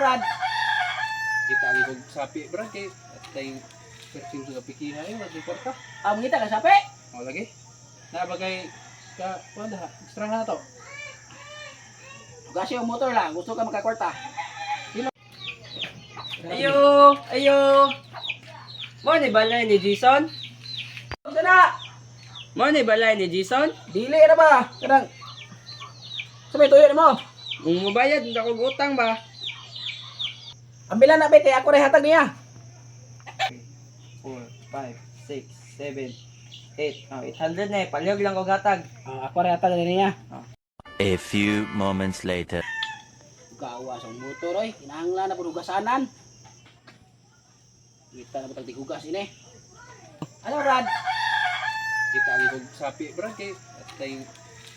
Brad? Kita ang kog sapi, Brad, kay atay persin sa pikiha ay wala kwarta. Ah, mangita ka sapi? O lagi. Na bagay ka kuan ha, extra na to. Gasi ang motor lang, gusto ka magkakwarta. Ayo, ayo. Mo ni balay ni Jason? Unsa na? Mo ni balay ni Jason? Dili ra ba? Kanang sa may tuyo nimo. Kung mobayad unta kog utang ba? Ambilan na be kay ako ray hatag niya. 4, 5, 6, 7, 8. Oh, 800 na eh. Palihog lang kog hatag. Ah, ako ray hatag niya. A few moments later. Gawa sa motor oy, kinahanglan na pud hugasanan. Kita na ba hugas ini? Ano, Brad? Kita ang kog sapi, Brad, kay atay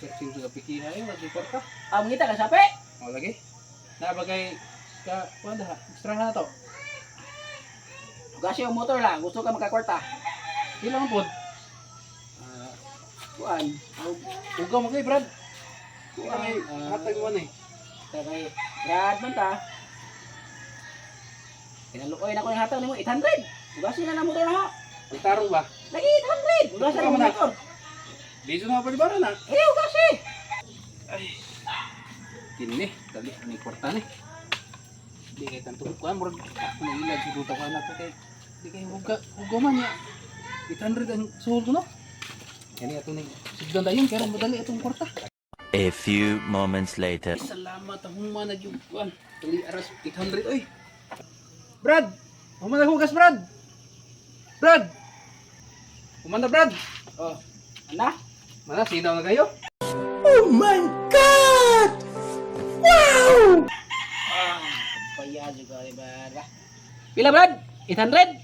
persin sa pikiha ay wala kwarta. Ah, mangita ka sapi? O lagi. Na bagay ka kuan ha, extra na to. Gasi ang motor lang, gusto ka magkakwarta. Pila man pod? Ah, kuan, Ugaw man kay, Brad. kuan, Ay, hatag mo ni. kay Brad man ta. Kinaluoy na ko yung hatag nimo 800. Ugasi na na motor na ho. Ang tarong ba? Lagi 800. Ugasi na Tama na. motor. Liso na palibara na. Eh, ugasi. Kini, dali ni kwarta ni. Di kay tanto kuan murag ako na ilag sa duta ko na to kay di kay huga huga man niya. 800 ang suhol ko no. Kani ato ning sugdan dayon kay madali atong kwarta. A few moments later. Ay, salamat ang human na yung kuan. Dali aras 800 oy. Brad, human na hugas, Brad. Brad. Human na, Brad. Oh, ana? Mana sinaw na kayo? Ah, bayad juga ni Brad. Bah. Pila, Brad? 800?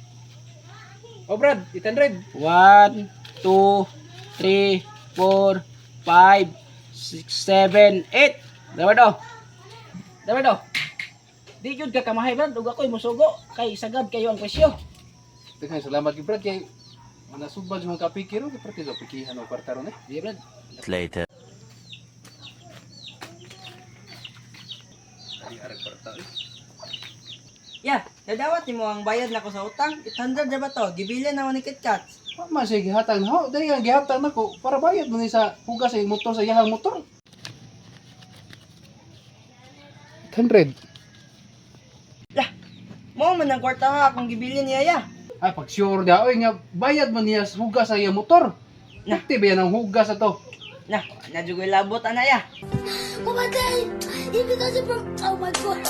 Oh, Brad, 800. 1, 2, 3, 4, 5, 6, 7, 8. Dapat do. Dapat do. Di jud ka kamahay, Brad, ug ako'y musugo kay sagad kayo ang presyo. Daghang salamat kay Brad kay manasubag sa mga kapikiro kay parte sa pikihan og kwarta ron eh. Di, Brad. Later. Dali aras kwarta. Eh. Ya, nadawat nimo ang bayad nako sa utang. 800 na ba to? Gibilin na ako ni KitKat. Wa man siya gihatag na ho. Dali ang gihatag nako para bayad mo ni sa hugas sa motor sa iyahang motor. 800. Lah, mo man ang kwarta ha akong gibilin niya ya. Ah, pag sure da oy nga bayad man niya sa hugas sa iyang motor. Nakti ba yan ang hugas ato? Nah, na jugoy labot ana ya. Oh my God! He because from. Oh my God!